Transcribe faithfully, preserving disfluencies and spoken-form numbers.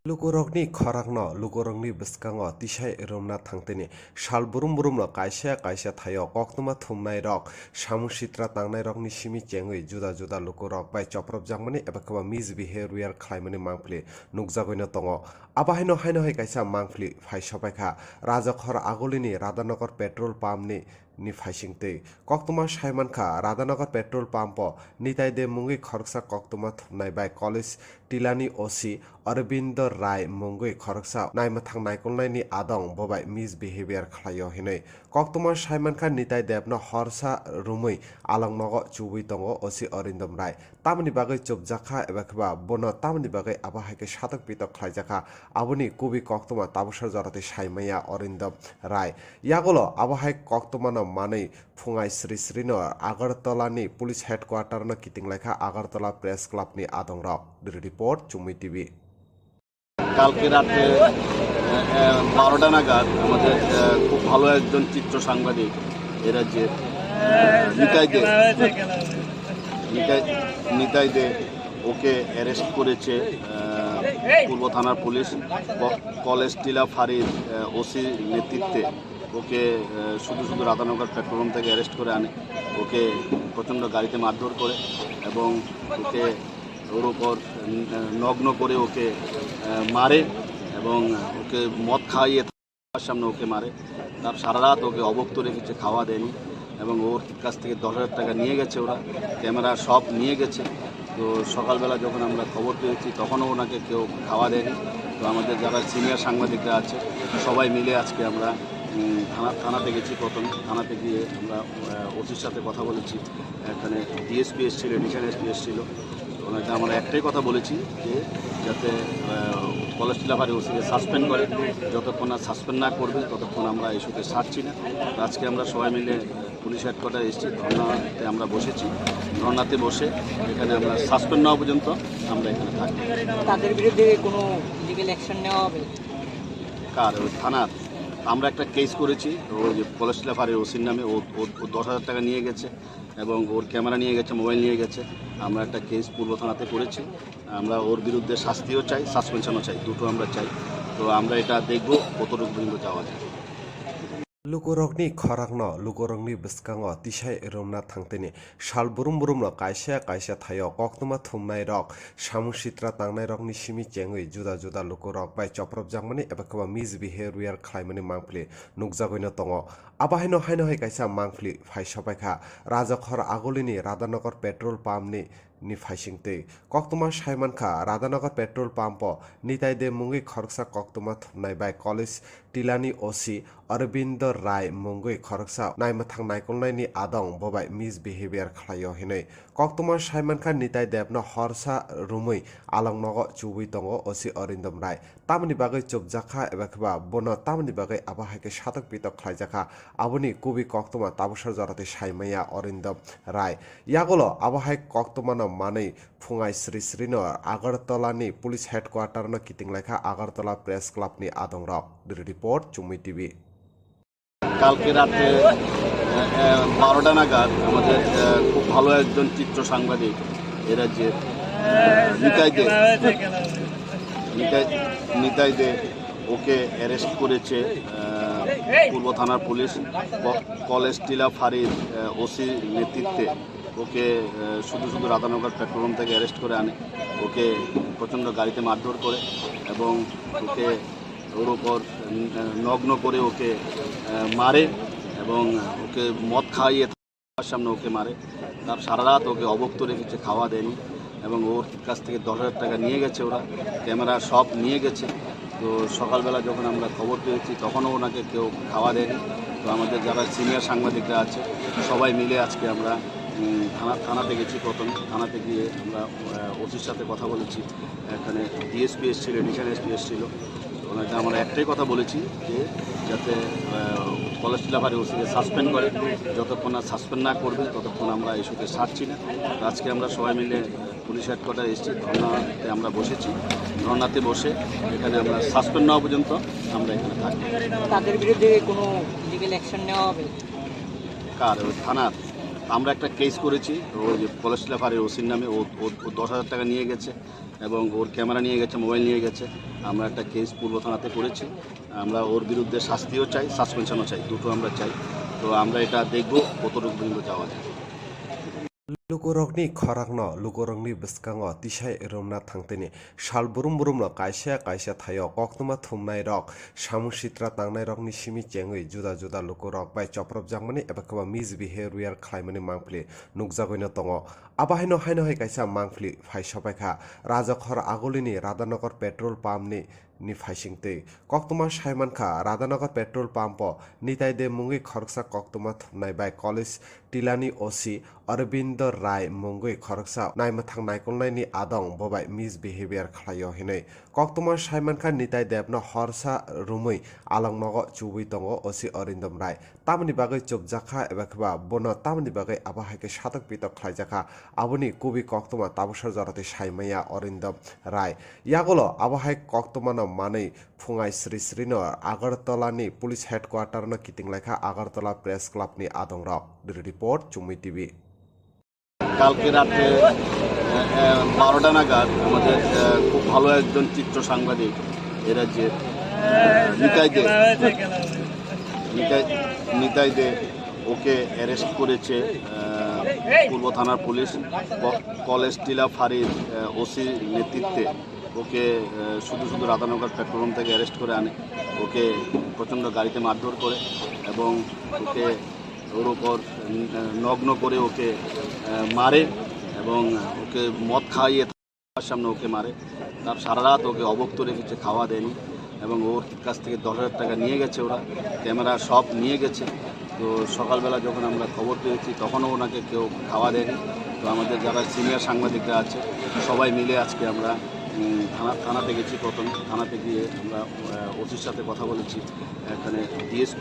Lukurokni khorangno lukurokni bwskango tisai romna thangtini sal brum brumno kaisa kaisa thaio koktwma thumnairok, samung sitra tangnairokni simi chengwi juda juda lukurok bai chopropjakmani eba khe ba misbehavior khlaimani mangpili nukjagwino tongo. Abo haino haino hai kaisa mangpili phai sopaikha Rajakhor Agulini Radhanagar petrol pump ni ni phaisingtwi. Koktwma saimankha, Radhanagar petrol pump o Nitai De mungwi khoroksa koktwma thumnai bai college tilani O C Aurobindo Rai mungwi khoroksa naimwthang naikolnaini adong bo bai misbehavior khlaio hinwi. Koktwma saimankha, Nitai Debno horsa romwi along nogo chubui tongo O C Arindam Rai. Tamoni bagwi chopjakha eba khe ba bono tamoni bagwi abo hai khe satok pitok khlaijakha, aboni kubui koktwma tabuksa jora twi saimaya Arindam Rai. Yagulo abo hai koktwmano manwi phungai sri srino Agartala ni police headquarter no kiting laikha Agartala Press Club ni adongrok. Bureau Report, Chumui T V. কালকে রাতে, আহ, আহ, বারোটা নাগাদ আমাদের, আহ, খুব ভালো একজন চিত্র সাংবাদিক এ রাজ্যের, আহ, নিতাই দে, নিতাই, নিতাই দে, ওকে অ্যারেস্ট করেছে, আহ, পূর্ব থানার পুলিশ। ক-, কলেজ টিলা ফাঁড়ির, আহ, ওসির নেতৃত্বে ওকে, আহ, শুধু শুধু রাধানগর পেট্রোল পাম্প থেকে অ্যারেস্ট করে আনে। ওকে প্রচণ্ড গাড়িতে মারধর করে এবং ওকে ওর উপর, উম, নগ্ন করে ওকে, আহ, মারে এবং ওকে মদ খাইয়ে তার সামনে ওকে মারে। তার সারা রাত ওকে অভুক্ত রেখেছে, খাওয়া দেয়নি এবং ওর কাছ থেকে দশ হাজার টাকা নিয়ে গেছে ওরা, ক্যামেরা সব নিয়ে গেছে। তো সকালবেলা যখন আমরা খবর পেয়েছি তখনও ওনাকে কেউ খাওয়া দেয়নি। তো আমাদের যারা সিনিয়র সাংবাদিকরা আছে সবাই মিলে আজকে আমরা, উম, থানা, থানাতে গেছি। প্রথম থানাতে গিয়ে আমরা, আহ, ওসির সাথে কথা বলেছি। এখানে ডিএসপি এসেছিল, এডিশনাল এসপি এসেছিল। ওনাকে আমরা একটাই কথা বলেছি যে যাতে, আহ, কলেজ টিলা ফাঁড়ির ওসিকে সাসপেন্ড করে। যতক্ষণ না সাসপেন্ড না করবে ততক্ষণ আমরা ইস্যুতে ছাড়ছি না। তো আজকে আমরা সবাই মিলে পুলিশ হেডকোয়ার্টার এসেছি, ধর্নাতে আমরা বসেছি। ধর্নাতে বসে এখানে আমরা সাসপেন্ড না হওয়া পর্যন্ত আমরা এখানে থাকবো। তাদের বিরুদ্ধে কোনো লিগ্যাল অ্যাকশন নেওয়া হবে? কার? ওই থানার। আমরা একটা কেস করেছি ওই যে কলেজ টিলা ফাঁড়ির ওসির নামে। ও, ও, ও দশ হাজার টাকা নিয়ে গেছে এবং ওর ক্যামেরা নিয়ে গেছে, মোবাইল নিয়ে গেছে। আমরা একটা কেস পূর্ব থানাতে করেছি। আমরা ওর বিরুদ্ধে শাস্তিও চাই, সাসপেনশনও চাই, দুটো আমরা চাই। তো আমরা এটা দেখব কতটুকু পর্যন্ত যাওয়া যায়। Lukurokni khorangno lukurokni bwskango tisai romna thangtini sal brum brumno kaisa kaisa thaio koktwma thumnairok, samung sitra tangnairokni simi chengwi juda juda lukurok bai chopropjakmani eba khe ba misbehavior khlaimani mangpili nukjagwino tongo. Abo haino haino hai kaisa mangpili phai sopaikha Rajakhor Agulini Radhanagar petrol pump ni ni phaisingtwi. Koktwma saimankha, Radhanagar petrol pump o Nitai De mungwi khoroksa koktwma thumnai bai college tilani O C Aurobindo Rai mungwi khoroksa naimwthang naikolnaini adong bo bai misbehavior khlaio hinwi. Koktwma saimankha, Nitai Debno horsa romwi along nogo chubui tongo O C Arindam Rai. Tamoni bagwi chopjakha eba khe ba bono tamoni bagwi abo hai khe satok pitok khlaijakha, aboni kubui koktwma tabuksa jora twi saimaya Arindam Rai. Yagulo abo hai koktwmano manwi phungai sri srino Agartala ni police headquarter no kiting laikha Agartala Press Club ni adongrok. Bureau Report, Chumui T V. কালকে রাতে, আহ, আহ, বারোটা নাগাদ আমাদের, আহ, খুব ভালো একজন চিত্র সাংবাদিক এ রাজ্যের, আহ, নিতাই দে, নিতাই, নিতাই দে, ওকে অ্যারেস্ট করেছে, আহ, পূর্ব থানার পুলিশ। ক-, কলেজ টিলা ফাঁড়ির, আহ, ওসির নেতৃত্বে ওকে, আহ, শুধু শুধু রাধানগর পেট্রোল পাম্প থেকে অ্যারেস্ট করে আনে। ওকে প্রচণ্ড গাড়িতে মারধর করে এবং ওকে ওর উপর, উম, নগ্ন করে ওকে, আহ, মারে এবং ওকে মদ খাইয়ে তার সামনে ওকে মারে। তার সারা রাত ওকে অভুক্ত রেখেছে, খাওয়া দেয়নি এবং ওর কাছ থেকে দশ হাজার টাকা নিয়ে গেছে ওরা, ক্যামেরা সব নিয়ে গেছে। তো সকালবেলা যখন আমরা খবর পেয়েছি তখনও ওনাকে কেউ খাওয়া দেয়নি। তো আমাদের যারা সিনিয়র সাংবাদিকরা আছে সবাই মিলে আজকে আমরা, উম, থানা, থানাতে গেছি। প্রথম থানাতে গিয়ে আমরা, আহ, ওসির সাথে কথা বলেছি। এখানে ডিএসপি এসেছিল, এডিশনাল এসপি এসেছিল। ওনাকে আমরা একটাই কথা বলেছি যে যাতে, আহ, কলেজ টিলা ফাঁড়ির ওসিকে সাসপেন্ড করে, যতক্ষণ না সাসপেন্ড না করবে ততক্ষণ আমরা ইস্যুতে ছাড়ছি না। তো আজকে আমরা সবাই মিলে পুলিশ হেডকোয়ার্টার এসেছি, ধর্নাতে আমরা বসেছি। ধর্নাতে বসে এখানে আমরা সাসপেন্ড না হওয়া পর্যন্ত আমরা এখানে থাকবো। তাদের বিরুদ্ধে কোনো লিগ্যাল অ্যাকশন নেওয়া হবে? কার? ওই থানার। আমরা একটা কেস করেছি, ওই যে কলেজ লাফারের ওসির নামে। ও ও ও দশ হাজার টাকা নিয়ে গেছে এবং ওর ক্যামেরা নিয়ে গেছে, মোবাইল নিয়ে গেছে। আমরা একটা কেস পূর্ব থানাতে করেছি। আমরা ওর বিরুদ্ধে শাস্তিও চাই, সাসপেনশনও চাই, দুটো আমরা চাই। তো আমরা এটা দেখব কতটুকু পর্যন্ত যাওয়া যায়। Lukurokni khorangno lukurokni bwskango tisai romna thangtini sal brum brumno kaisa kaisa thaio koktwma thumnairok, samung sitra tangnairokni simi chengwi juda juda lukurok bai chopropjakmani eba khe ba misbehavior khlaimani mangpili nukjagwino tongo. Abo haino haino hai kaisa mangpili phai sopaikha Rajakhor agulini Radhanagar petrol pump ni ni phaisingtwi. Koktwma saimankha, Radhanagar petrol pump o Nitai De mungwi khoroksa koktwma thumnai bai college tilani O C Aurobindo Rai mungwi khoroksa naimwthang naikolnaini adong bobai misbehavior khlaio hinwi. Koktwma saimankha Nitai Debno horsa rumwi along nogo chubui tongo O C Arindam Rai. Tamoni bagwi chopjakha eba khe ba bono tamoni bagwi abo hai khe satok pitok khlaijakha, aboni kubui koktwma tabuksa joratwi saimaya Arindam Rai. Yagulo abo hai koktwmano manwi phungai sri srino Agartala ni police headquarter no kiting laikha Agartala Press Club ni adongrok. Bureau Report, Chumui T V. কালকে রাতে আহ, আহ, বারোটা নাগাদ আমাদের আহ, খুব ভালো একজন চিত্র সাংবাদিক এ রাজ্যের আহ, নিতাই দে নিতাই নিতাই দে ওকে অ্যারেস্ট করেছে আহ, পূর্ব থানার পুলিশ। ক- কলেজ টিলা ফাঁড়ির ওসি নেতৃত্বে ওকে আহ, শুধু শুধু রাধানগর পেট্রোল পাম্প থেকে অ্যারেস্ট করে আনে। ওকে প্রচণ্ড গাড়িতে মারধর করে এবং ওকে ওর উপর আহ, নগ্ন করে ওকে আহ, মারে এবং ওকে মদ খাইয়ে তার সামনে ওকে মারে। তার সারা রাত ওকে অভুক্ত রেখেছে, খাওয়া দেয়নি এবং ওর কাছ থেকে দশ হাজার টাকা নিয়ে গেছে ওরা, ক্যামেরা সব নিয়ে গেছে। তো সকালবেলা যখন আমরা খবর পেয়েছি তখনও ওনাকে কেউ খাওয়া দেয়নি। তো আমাদের যারা সিনিয়র সাংবাদিকরা আছে সবাই মিলে আজকে আমরা উম, থানা থানাতে গেছি। প্রথম থানাতে গিয়ে আমরা ওসির সাথে কথা বলেছি, এখানে ডিএসপি